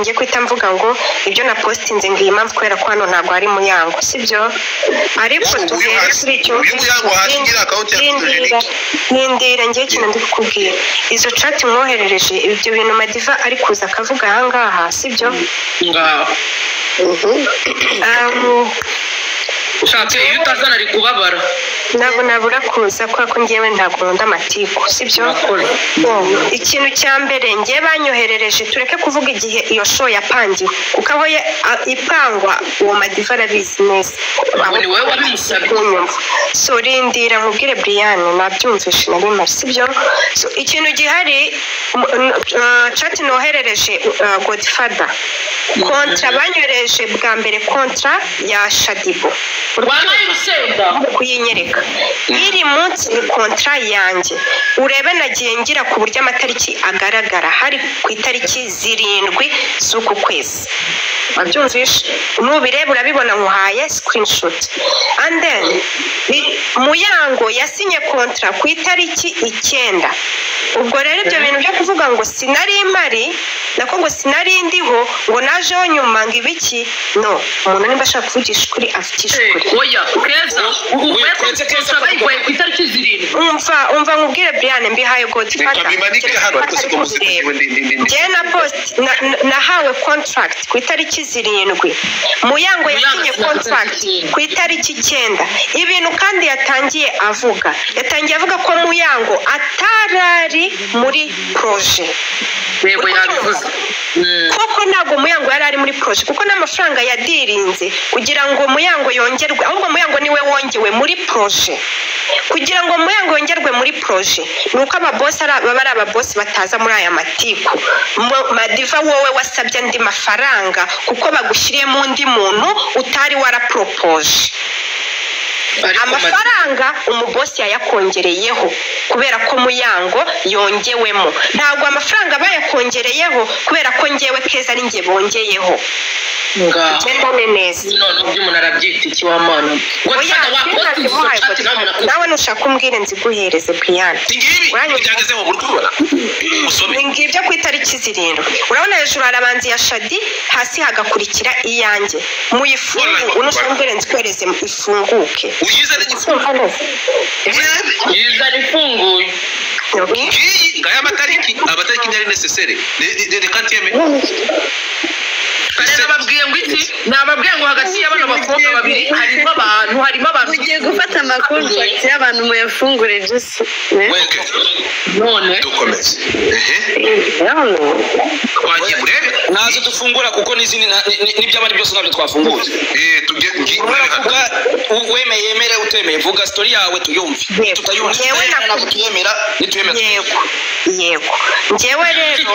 Ngiye guhita mvuga ngo ibyo na postinze, ngo iyi mpamvu, kubera ko hano ntabwo hari Muyango, sibyo? Ariko Uyu tuhere hasi kuri icyo. Uyu Muyango hasi ngira account ya Rindira, rindira. Ngiye ikintu ndi kukubwira, izo chat mwoherereje, ibyo bintu Madiva ari kuza akavuga ahangaha, sibyo? Ngaho. Ushatse iyo utazana ari kubabara. Ntabwo nabura kuza kubera ko ngewe ntabwo nkunda amatiku, sibyo? Urakoze. Oh, ikintu cya mbere ngewe banyoherereje, tureke kuvuga igihe iyo show yapangiwe, kuko aho ipangwa uwo Madiva arabizi neza. Ngo ni wowe wabimusabye. Kunyumva. So rindira nkubwire, Brian, nabyumvishe, nari mpari, sibyo? So ikintu gihari, chat noherereje Godfather, contrat banyoherereje bwa mbere, contrat ya Shaddyboo, Wabaye urusenda. kuyinyereka iri munsi ni contrat yanjye. Urebe, nagiye ngira ku buryo amatariki agaragara, hari ku itariki 7 z'uku kwezi, wabyumvishe? Nubireba urabibona, nkuhaye screenshot. And then Muyango yasinye contrat ku itariki 9. Ubwo rero ibyo bintu byo kuvuga ngo sinari mpari, nako ngo sinari ndiho, ngo najeho nyuma, ngo ibiki, no. Umuntu nimba ashaka kuvugisha ukuri, avugisha ukuri. Oya Keza, ubu Twetse Keza. bayiguhaye ku itariki 7. Umva, umva nkubwire, Brian, mbihaye Godfather. Reka bimanike hano, ariko siko muzi ko ndi Njyewe na post nahawe contract ku itariki 7, Muyango yasinye yasinye ku contract itariki 9. ku itariki 9. Ibintu kandi yatangiye avuga ko Muyango atarari muri projet. Yego, yabivuze. Koko ntabwo Muyango yari ari muri projet, kuko n'amafaranga yadirinze kugira ngo Muyango yongerwe, ahubwo Muyango niwe wongewe muri projet. Kugira ngo Muyango yongerwe muri projet ni uko ababosi baba ari ababosi bataza muri aya matiku. Madiva, wowe wasabye andi mafaranga kuko bagushyiriyemo undi muntu utari waraporopoje. Ariko Amafaranga umubosi yayakongereyeho kubera ko Muyango yongewemo, ntabwo amafaranga bayakongereyeho kubera ko ngewe Keza ari njye bongeyeho. Ngaho. Gendane neza. None ubyo umuntu arabyita iki wa mana? Oya, Godfather, wapostinze izo chat nawe umuntu nawe nushaka umbwire nziguhereze, Brian. Ngibi. Uranyumva? Byagezeho muri kubibona, usome. Ni ngibyo, ku itariki 7, urabona hejuru harabanza iya Shaddy, hasi hagakurikira iyanjye. Muyifungu unushaka umbwire nzikohereze ifunguke. Uyizane igifungo. Kumva neza? Yizana ifunguye. Okay. Ngiyi, ngaya amatariki ntiyari nécessaire, reka ntiyeme. Kare nababwiye ngo iki? Nababwiye ngo hagati y'abano bakobwa babiri harimo abantu. Mugiye gufata amakontrakt y'abantu, muyafungure just. Okay. None Dukomeze, ehe, twagiye, murebe. Ntazo dufungura kuko n'izindi n'iby'abandi byose ntabyo twafunguye. Tujye murebe hano. Uravuga, wemeye yemere, utemeye vuga story yawe tuyumve. Yego. Tutayumva, Yewe. ntabwo tuyemera, nituyemera. Yego, njyewe rero,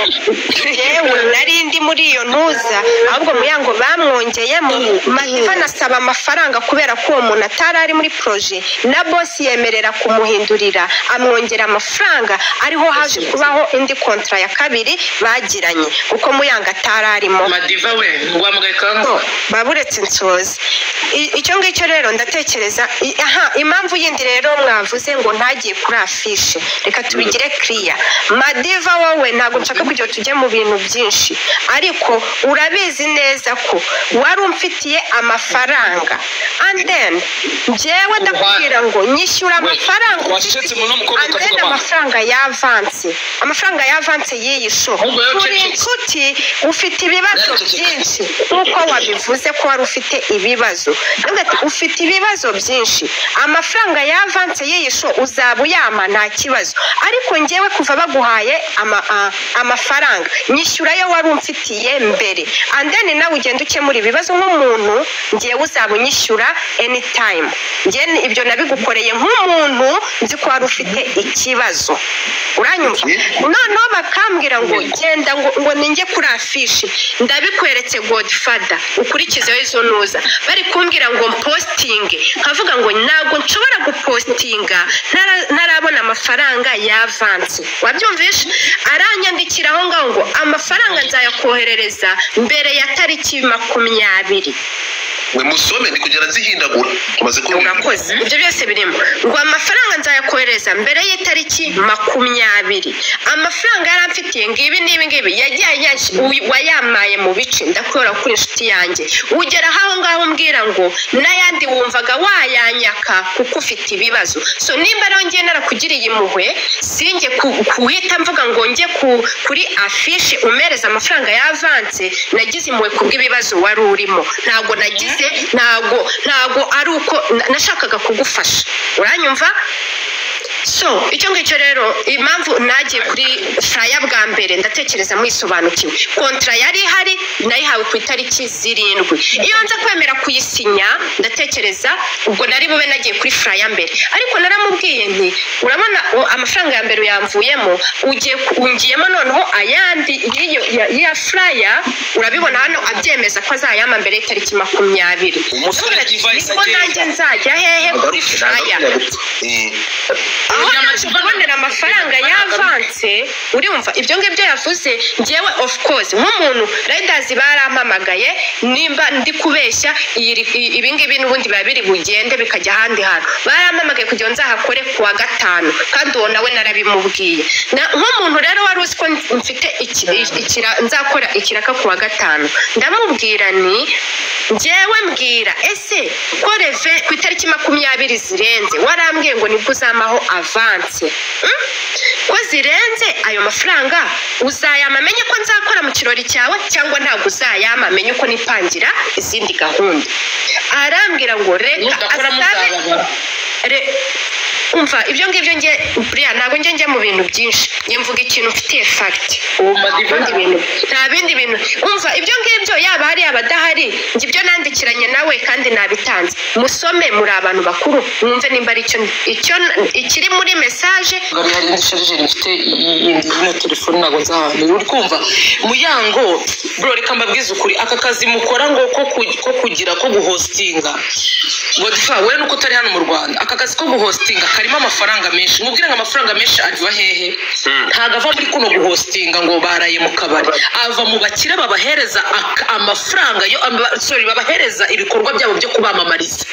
njyewe nari ndi muri iyo ntuza, ahubwo Muyango bamwongeyemo, Madiva anasaba amafaranga kubera ko uwo muntu atari ari muri projet, na bosi yemerera kumuhindurira, amwongera amafaranga. Ariho haje kubaho indi contrat ya kabiri bagiranye kuko Muyango atari arimo. Madiva we, wamugaye kanka. Oh, baburetse nsoze. Icyo ngicyo rero ndatekereza aha impamvu yindi rero mwavuze ngo ntagiye kuri affiche, reka tubigire clear. Madiva, wowe ntabwo nshaka kugira ngo tujye mu bintu byinshi, ariko urabizi neza ko wari umfitiye amafaranga, and then njyewe ndakubwira ngo nyishyura amafaranga. Wacecetse umuntu w'umukobwa And then ukavuga amanga. amafaranga ya avance, amafaranga ya avance y'iyi show. Ahubwo yo Turi cecetse. inshuti, ufite ibibazo Ceceka. byinshi nk'uko wabivuze ko wari ufite ibibazo. Ndavuga ati ufite ibibazo byinshi, amafaranga ya avance y'iyi show uzaba uyama, nta kibazo, ariko njyewe kuva baguhaye amafaranga, nyishyura yo wari umfitiye mbere, and then nawe ugenda ukemura ibibazo nk'umuntu. Njyewe uzaba unyishyura anytime. Njye ibyo nabigukoreye nk'umuntu nzi ko wari ufite ikibazo, uranyumva? Noneho bakambwira ngo genda, ngo ninjye kuri affiche. Ndabikweretse, Godfather, ukurikizeho izo ntuza. Bari kumbwira ngo mpostinge, nkavuga ngo ntabwo nshobora gupostinga ntarabona amafaranga ya avance, wabyumvishe? Aranyandikira aho ngaho ngo amafaranga nzayakoherereza mbere ya tariki 20. We musome ndi kugera nzihindagura tumaze kubona. Urakoze, ibyo byose birimo ngo amafaranga nzayakohereza mbere y'itariki 20. Amafaranga yaramfitiye ngibi n'ibi ngibi yagiye wayamaye mu bice, ndakubera kuri inshuti yanjye ugera aho ngaho umbwira ngo n'ayandi wumvaga wayanyaka kuko ufite ibibazo. So nimba rero ngiye narakugiriye impuhwe, sinjye kuhita mvuga ngo njye kuri afishe umereza amafaranga ya avance, nagize impuhwe kubw'ibibazo wari urimo. Ntabwo nagize, ntabwo ari uko nashakaga kugufasha, uranyumva? So icyo ngicyo rero impamvu nagiye kuri flyer bwa mbere, ndatekereza mwisobanukiwe. Kontra yari ihari, nayihawe ku itariki 7. Iyo nza kwemera kuyisinya, ndatekereza ubwo nari bube nagiye kuri flyer mbere. Ariko naramubwiye nti urabona amafaranga ya mbere uyamvuyemo, ugiye ungiyemo noneho ayandi ya flyer, urabibona hano abyemeza ko azayama mbere y'itariki 20. Umusore Device niko nanjye nzajya hehe kuri flyer aho naje kubonera amafaranga ya avance. Urumva ibyo ngibyo yavuze, njyewe of course nk'umuntu riders barampamagaye, nimba ndi kubeshya ibi ngibi n'ubundi biba biri bugende bikajya ahandi hantu. Barampamagaye kugira ngo nzahakore ku wa 5, kandi uwo nawe narabimubwiye. Nk'umuntu rero wari uzi ko mfite nzakora ikiraka ku wa 5, ndamubwira ni njyewe mbwira ese ko reve ku itariki 20 zirenze warambwiye ngo nibwo uzamaho avance, ko zirenze ayo mafaranga uzayama amenye ko nzakora mu kirori cyawe, cyangwa ntabwo uzayama amenye uko nipangira izindi gahunda. Arambwira ngo reka asabe. Umva ibyo ngibyo nge buriya ntabwo njye mu bintu byinshi, njye mvuga ikintu mfitiye fact, nta bindi bintu. Umva ibyo ngibyo yaba hari abadahari, njye ibyo nandikiranye nawe kandi nabitanze. Musome, muri abantu bakuru mwumve nimba ari icyo ikiri muri message. Hari indi chargeur mfite yindi ino telefone ntabwo nzahambira. Uri kumva Muyango bro, reka mbabwize ukuri, aka kazi mukora ngo ko kugira ko guhostinga Godfa, we nuko utari hano mu Rwanda, aka kazi ko guhostinga karimo amafaranga menshi. Mubwira ngo amafaranga menshi ava hehe? Ntago ava muri kuno guhostinga ngo baraye mu kabari, ava mu bakire babahereza amafaranga yo, sorry, babahereza ibikorwa byabo byo kubamamariza.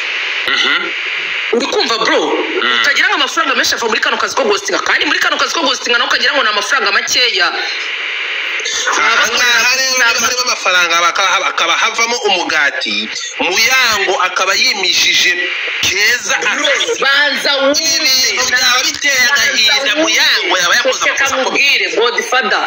Uri kumva bro, utagira ngo amafaranga menshi ava muri kano kazi ko guhostinga, kandi muri kano kazi ko guhostinga naho ukagira ngo ni amafaranga makeya. Harimo amafaranga akaba havamo umugati. Muyango akaba yimishije Keza, banza wumve byaba biteye agahinda. Muyango yaba yakoze amakosa akomeye. Godfather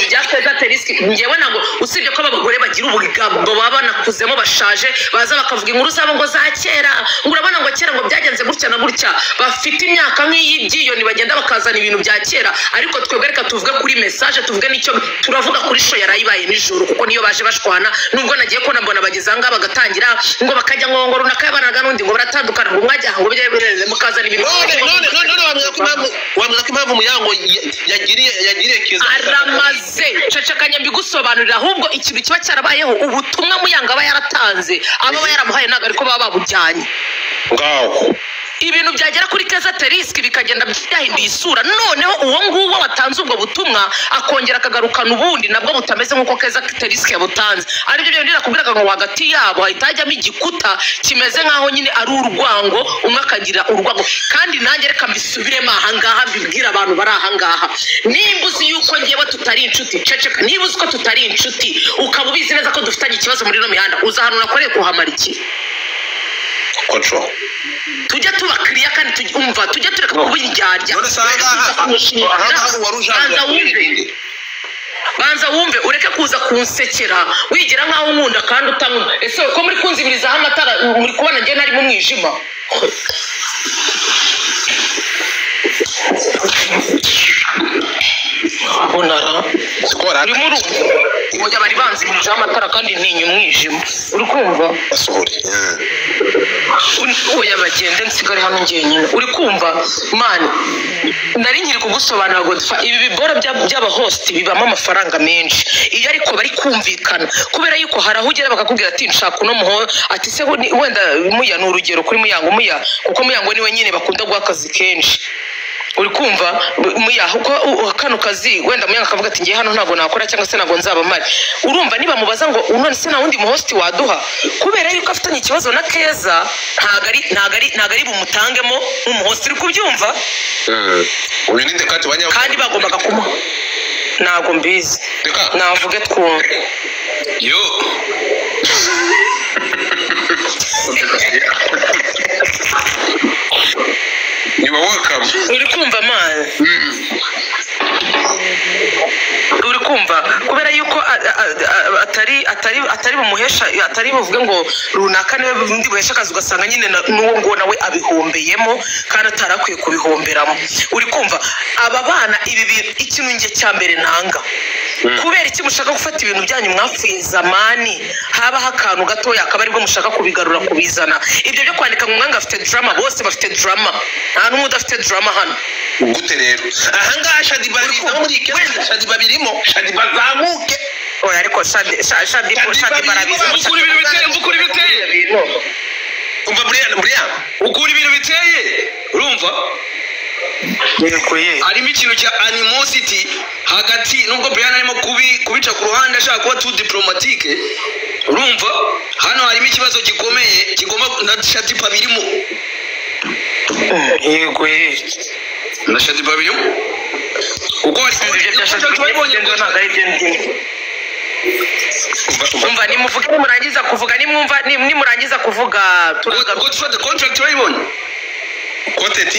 bya Keza Teriski, njyewe ntabwo, usibye ko abagore bagira ubugabo baba banakuzemo bashaje, baza bakavuga inkuru zabo ngo za kera, ngo urabona ngo kera ngo byagenze gutya na gutya, bafite imyaka nk'iy'ibyiyoni bagenda bakazana ibintu bya kera. Ariko twebwe reka tuvuge kuri message, tuvuge n'icyo turavuga kuri show yarayibaye nijoro, kuko niyo baje bashwana. Nubwo nagiye ko nabona bageze aha ngaha bagatangira ngo bakajya ngo ngo runaka yabanaga n'undi ngo baratandukana, ngo mwajya ngo bijye mukazana ibintu. None wambwira ko impamvu Muyango yagiriye Keza aramaze cecekanya mbigusobanurira. Ahubwo ikintu kiba cyarabayeho, ubutumwa Muyango aba yaratanze aba yaramuhaye ntabwo ariko baba babujyanye ngaho. Ibintu byagera kuri Keza Teriski bikagenda byahinduye isura. Noneho uwo nguwo watanze ubwo butumwa akongera akagarukana ubundi nabwo butameze nk'uko Keza Teriski yabutanze. Aribyo byo ndakubwiraga ngo hagati yabo hahita hajyamo igikuta kimeze nk'aho nyine ari urwango, umwe akagira urwango. Kandi nanjye reka mbisubiremo aha ngaha, mbibwire abantu bari aha ngaha, nimba uzi yuko ngewe tutari inshuti, ceceka. Niba uzi ko tutari inshuti, ukaba ubizi neza ko dufitanye ikibazo muri ino mihanda, uza ahantu nakoreye kuhamara iki? Control. Tujya tuba clear kandi tujya tujya tureka kubiryarya. Banza wumve, ureke kuza kunsekera wigira nkaho unkunda kandi utankunda. Ese ko muri kunzibiriza amatara muri kubona njye nari mu mwijima? Bonara urimo urumva bari banzibirije amatara kandi ntinya umwijima. Uri kumva? Oya bagende nsigare hano njyenyine. Uri kumva mani, nari nkiri kugusobanura Godfa, ibi biboro by'aba host bibamo amafaranga menshi iyo ariko bari kumvikana, kubera yuko hari aho ugera bakakubwira ati nshaka uno muho, ati se wenda Muya ni urugero kuri Muyango, Muya kuko Muyango niwe nyine bakunda guha akazi kenshi. Uri kumva muya uko kano kazi wenda Muyango akavuga ati ngiye hano ntabwo nakora cyangwa se ntabwo nzaba mpari. Urumva niba mubaza ngo none se nta wundi muhost waduha, kubera yuko afitanye ikibazo na Keza, ntago ari bumutangemo nk'umuhost. Uri kubyumva? Uyu ni Dekati wa Nyabugogo. Kandi bagombaga kumuha, ntabwo mbizi, Deka. navuge twumve. Yo You are welcome. Uri kumva man? Uri kumva? Kubera yuko atari bumuhesha, atari buvuge ngo runaka niwe ndi buhesha akazi, ugasanga nyine n'uwo nguwo nawe abihombeyemo kandi atarakwiye kubihomberamo. Uri kumva? Aba bana ibi ikintu njye cya mbere nanga, kubera iki mushaka gufata ibintu byanyu mwapfuye zamani, habaho akantu gatoya akaba aribwo mushaka kubigarura kubizana. Ibyo byo kwandika ngo umwanga afite drama, bose bafite drama, nta n'umwe udafite drama hano. Gute rero ahangaha Shadiba birimo muri iki? Shadiba birimo, Shadiba zamuke. Oya, ariko Shadi barabizi. Ukuri ibintu biteye, ukuri biteye. Umva Brian, ukuri ibintu biteye, urumva? Harimo ikintu cya animosity hagati, nubwo Brian arimo kubica ku ruhande ashaka kuba too diplomatique, urumva? Hano harimo ikibazo gikomeye kigomba na Shadiba birimo. Yego na Shadiba birimo. Uko ibyo bya Shadiba ntabwo ari ibyo ndimo. Umva nimuvuge, nimurangiza kuvuga, nimwumva nimurangiza kuvuga turagaruka. Contract bayibonye? Content?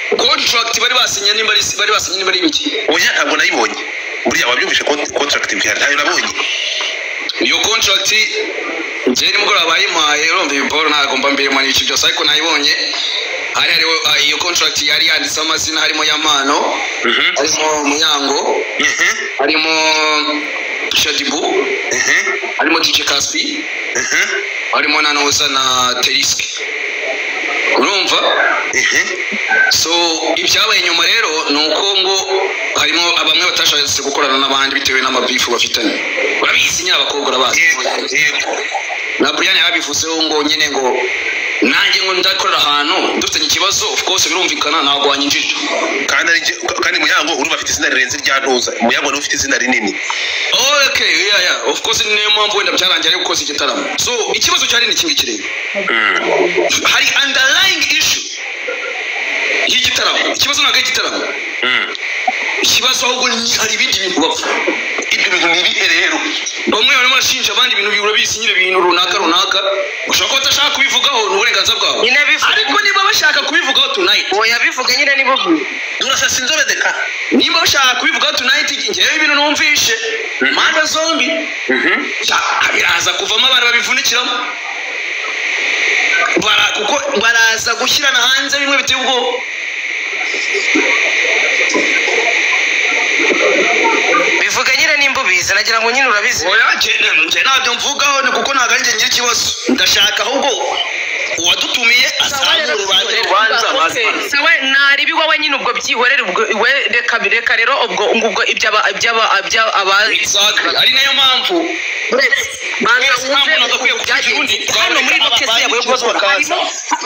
Contract bari basinye nimba bari basinye nimba ari ibiki? Oya ntabwo nayibonye. Buriya wabyumvishe contract bwira ntayo nabonye. Iyo contract njye nimugoroba bayimpaye, urumva ibiporo ntabwo mba mbirimo n'ibiki byose, ariko nayibonye. Hari hariho iyo contract yari yanditseho amazina, harimo Yampano, harimo Muyango, harimo Shadibu, harimo DJ Caspi, harimo na Noza na Terisk. Urumva? So ibyabaye nyuma rero ni uko ngo harimo abamwe batashatse gukorana n'abandi bitewe n'amabifu bafitanye. Urabizi nyine abakobwa urabazi. Na Brian yabivuzeho ngo nyine ngo nanjye ngo ndakorera ahantu dufitanye ikibazo, of course birumvikana ntabwo wanyinjira. Kandi Muyango urumva afite izina rirenze irya Ntuza. Muyango niwe ufite izina rinini. Okay, yeah, of course niyo mpamvu wenda byarangiye ari gukoza igitaramo. So ikibazo cyari ni kimwe kirere. Hari underlying issue y'igitaramo. Ikibazo ntabwo ari igitaramo. Ikibazo ahubwo ni hari ibindi bintu bapfa. Ibyo bintu ni ibihe rero? Bamwe barimo barashinja abandi ibintu urabizi nyine ibintu runaka runaka. Ushobora kuba utashaka kubivugaho, ni uburenganzira bwawe. Ariko niba bashaka kubivugaho tonight. Oya bivuge nyine nibo. Durasasa inzobe deka. Nimba bashaka kubivugaho tonight, ngewe ibintu numvishe. Mpande zombi. Biraza kuvamo abantu babivunikiramo. Kuko baraza gushyirana hanze bimwe biteye ubwoba. Bivuga nyine nimba ubizi, nagira ngo nyine urabizi. Oya nje ntabyo mvugaho ni kuko ntabwo ari njye ngira ikibazo. Ndashaka ahubwo uwadutumiye azamure urubanza. Sawa nari wowe nyine ubwo byihorere ubwo we reka rero ubwo ngubwo ibyaba Exactly. Ari nayo mpamvu hano muri ino kesi yabo yo gukora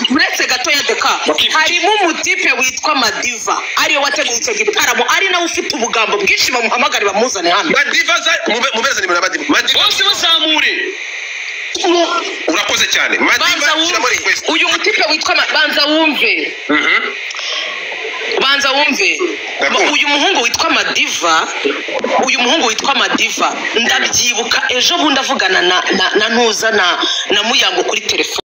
uretse gato ya Deka harimo umutipe witwa Madiva ariwe wateguye icyo gitaramo, ari nawe ufite ubugambo bwinshi, bamuhamagare bamuzane hano. Madiva mubeze nimero Madiva. Bose bazamure. Urakoze cyane. Madiva shyiramo request. Uyu mutipe witwa banza wumve. Banza wumve. Uyu muhungu witwa Madiva, ndabyibuka ejo bundi avugana na Ntuza na Muyango kuri telefone.